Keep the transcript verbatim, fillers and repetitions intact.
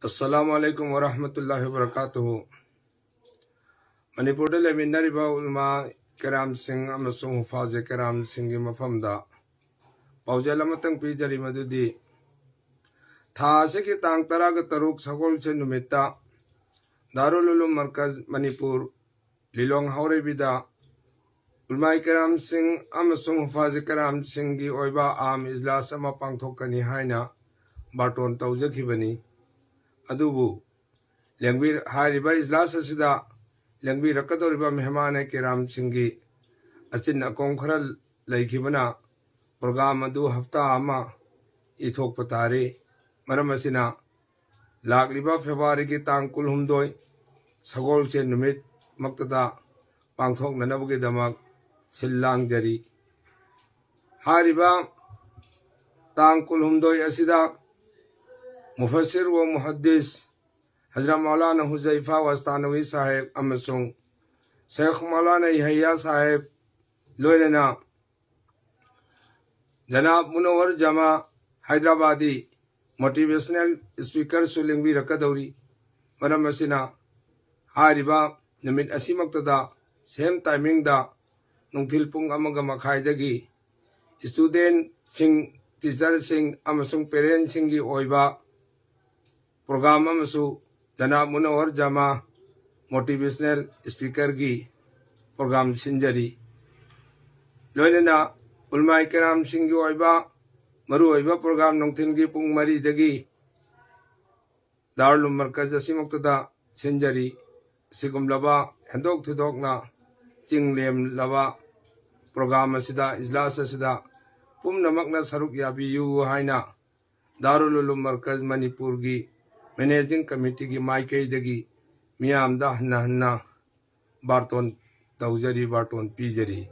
ꯑꯁꯂꯥꯃꯨ ꯑꯂꯥꯏꯀꯨꯝ ꯋꯔꯍꯃꯇꯨꯜꯂꯥꯍꯤ ꯋꯕꯔꯀꯥꯇꯨꯍꯨ꯫ ꯃꯅꯤꯄꯨꯔꯗ ꯂꯩꯃꯤꯟꯅꯔꯤꯕ ꯎꯂꯃꯥ ꯀꯔꯥꯝꯁꯤꯡ ꯑꯃꯁꯨꯡ ꯍꯨꯐꯥꯖꯦ ꯀꯔꯥꯝꯁꯤꯡꯒꯤ ꯃꯐꯝꯗ ꯄꯥꯎꯖꯦꯜ ꯑꯃꯇꯪ ꯄꯤꯖꯔꯤ, ꯃꯗꯨꯗꯤ ꯊꯥ ꯑꯁꯤꯒꯤ ꯇꯥꯡ ꯇꯔꯥꯒ ꯇꯔꯨꯛ ꯁꯒꯣꯜꯁꯦꯟ ꯅꯨꯃꯤꯠꯇ ꯗꯥꯔꯨꯜ ꯎꯂꯨꯝ ꯃꯔꯀꯖ ꯃꯅꯤꯄꯨꯔ ꯂꯤꯂꯣꯡ ꯍꯥꯎꯔꯩꯕꯤꯗ ꯎꯂꯃꯥꯏ ꯀꯔꯥꯝꯁꯤꯡ ꯑꯃꯁꯨꯡ ꯍꯨꯐꯥꯖ ꯀꯔꯥꯝꯁꯤꯡꯒꯤ ꯑꯣꯏꯕ ꯑꯥꯝ ꯏꯖꯂꯥꯁ ꯑꯃ ꯄꯥꯡꯊꯣꯛꯀꯅꯤ ꯍꯥꯏꯅ ꯕꯥꯔꯇꯣꯟ ꯇꯧꯖꯈꯤꯕꯅꯤ꯫ ꯑꯗꯨꯕꯨ ꯂꯦꯡꯕꯤ-, ꯍꯥꯏꯔꯤꯕ ꯏꯖꯂꯥꯁ ꯑꯁꯤꯗ ꯂꯦꯡꯕꯤꯔꯛꯀꯗꯧꯔꯤꯕ ꯃꯦꯍꯃꯥꯟ ꯀꯤꯔꯥꯝꯁꯤꯡꯒꯤ ꯑꯆꯤꯟ ꯑꯀꯣꯝ ꯈꯔ ꯂꯩꯈꯤꯕꯅ ꯄ꯭ꯔꯣꯒ꯭ꯔꯥꯝ ꯑꯗꯨ ꯍꯞꯇꯥ ꯑꯃ ꯏꯊꯣꯛꯄ ꯇꯥꯔꯤ꯫ ꯃꯔꯝ ꯑꯁꯤꯅ ꯂꯥꯛꯂꯤꯕ ꯐꯦꯕ꯭ꯔꯨꯋꯥꯔꯤꯒꯤ ꯇꯥꯡ ꯀꯨꯟꯍꯨꯝꯗꯣꯏ ꯁꯒꯣꯜꯁꯦꯟ ꯅꯨꯃꯤꯠꯃꯛꯇꯗ ꯄꯥꯡꯊꯣꯛꯅꯅꯕꯒꯤꯗꯃꯛ ꯁꯤꯜ ꯂꯥꯡꯖꯔꯤ꯫ ꯍꯥꯏꯔꯤꯕ ꯇꯥꯡ ꯀꯨꯟꯍꯨꯝꯗꯣꯏ ꯑꯁꯤꯗ ꯃꯨꯐꯁꯤꯔ ꯋ ꯃꯨꯍꯗꯤꯁ ꯍꯖꯔꯠ ꯃꯧꯂꯥꯅꯥ ꯍꯨꯖꯩꯐꯥ ꯋꯥꯁꯇꯥꯅꯋꯤ ꯁꯥꯍꯦꯕ ꯑꯃꯁꯨꯡ ꯁꯦꯈ ꯃꯧꯂꯥꯅꯥ ꯌꯍꯌꯥ ꯁꯥꯍꯦꯕ, ꯂꯣꯏꯅꯅ ꯖꯅꯥꯕ ꯃꯨꯅꯧꯋꯔ ꯖꯃꯥ ꯍꯥꯏꯗ꯭ꯔꯕꯥꯗꯤ ꯃꯣꯇꯤꯚꯦꯁꯅꯦꯜ ꯁ꯭ꯄꯤꯀꯔꯁꯨ ꯂꯦꯡꯕꯤꯔꯛꯀꯗꯧꯔꯤ꯫ ꯃꯔꯝ ꯑꯁꯤꯅ ꯍꯥꯏꯔꯤꯕ ꯅꯨꯃꯤꯠ ꯑꯁꯤꯃꯛꯇꯗ ꯁꯦꯝ ꯇꯥꯏꯃꯤꯡꯗ ꯅꯨꯡꯊꯤꯜ ꯄꯨꯡ ꯑꯃꯒ ꯃꯈꯥꯏꯗꯒꯤ ꯁ꯭ꯇꯨꯗꯦꯟꯠꯁꯤꯡ, ꯇꯤꯆꯔꯁꯤꯡ ꯑꯃꯁꯨꯡ ꯄꯦꯔꯦꯟꯠꯁꯤꯡꯒꯤ ꯑꯣꯏꯕ ꯄ꯭ꯔꯣꯒ꯭ꯔꯥꯝ ꯑꯃꯁꯨ ꯖꯅꯥꯕ ꯃꯨꯅꯧꯋꯔ ꯖꯃꯥ ꯃꯣꯇꯤꯚꯦꯁꯅꯦꯜ ꯁ꯭ꯄꯤꯀꯔꯒꯤ ꯄ꯭ꯔꯣꯒ꯭ꯔꯥꯝ ꯁꯤꯟꯖꯔꯤ꯫ ꯂꯣꯏꯅꯅ ꯎꯂꯃꯥꯏ ꯀꯔꯥꯝꯁꯤꯡꯒꯤ ꯑꯣꯏꯕ ꯃꯔꯨꯑꯣꯏꯕ ꯄ꯭ꯔꯣꯒ꯭ꯔꯥꯝ ꯅꯨꯡꯊꯤꯜꯒꯤ ꯄꯨꯡ ꯃꯔꯤꯗꯒꯤ ꯗꯥꯔꯨꯜ ꯃꯔꯀꯖ ꯑꯁꯤꯃꯛꯇꯗ ꯁꯤꯟꯖꯔꯤ꯫ ꯑꯁꯤꯒꯨꯝꯂꯕ ꯍꯦꯟꯗꯣꯛ ꯊꯣꯏꯗꯣꯛꯅ ꯆꯤꯡ ꯂꯦꯝꯂꯕ ꯄ꯭ꯔꯣꯒ꯭ꯔꯥꯝ ꯑꯁꯤꯗ, ꯏꯖꯂꯥꯁ ꯑꯁꯤꯗ ꯄꯨꯝꯅꯃꯛꯅ ꯁꯔꯨꯛ ꯌꯥꯕꯤꯌꯨ ꯍꯥꯏꯅ ꯗꯥꯔꯨꯜ ꯎꯂꯨꯝ ꯃꯔꯀꯖ ꯃꯅꯤꯄꯨꯔꯒꯤ ꯃꯦꯅꯦꯖꯤꯡ ꯀꯃꯤꯇꯤꯒꯤ ꯃꯥꯏꯀꯩꯗꯒꯤ ꯃꯤꯌꯥꯝꯗ ꯍꯟꯅ ꯍꯟꯅ ꯕꯥꯔꯇꯣꯟ ꯇꯧꯖꯔꯤ, ꯕꯥꯔꯇꯣꯟ ꯄꯤꯖꯔꯤ꯫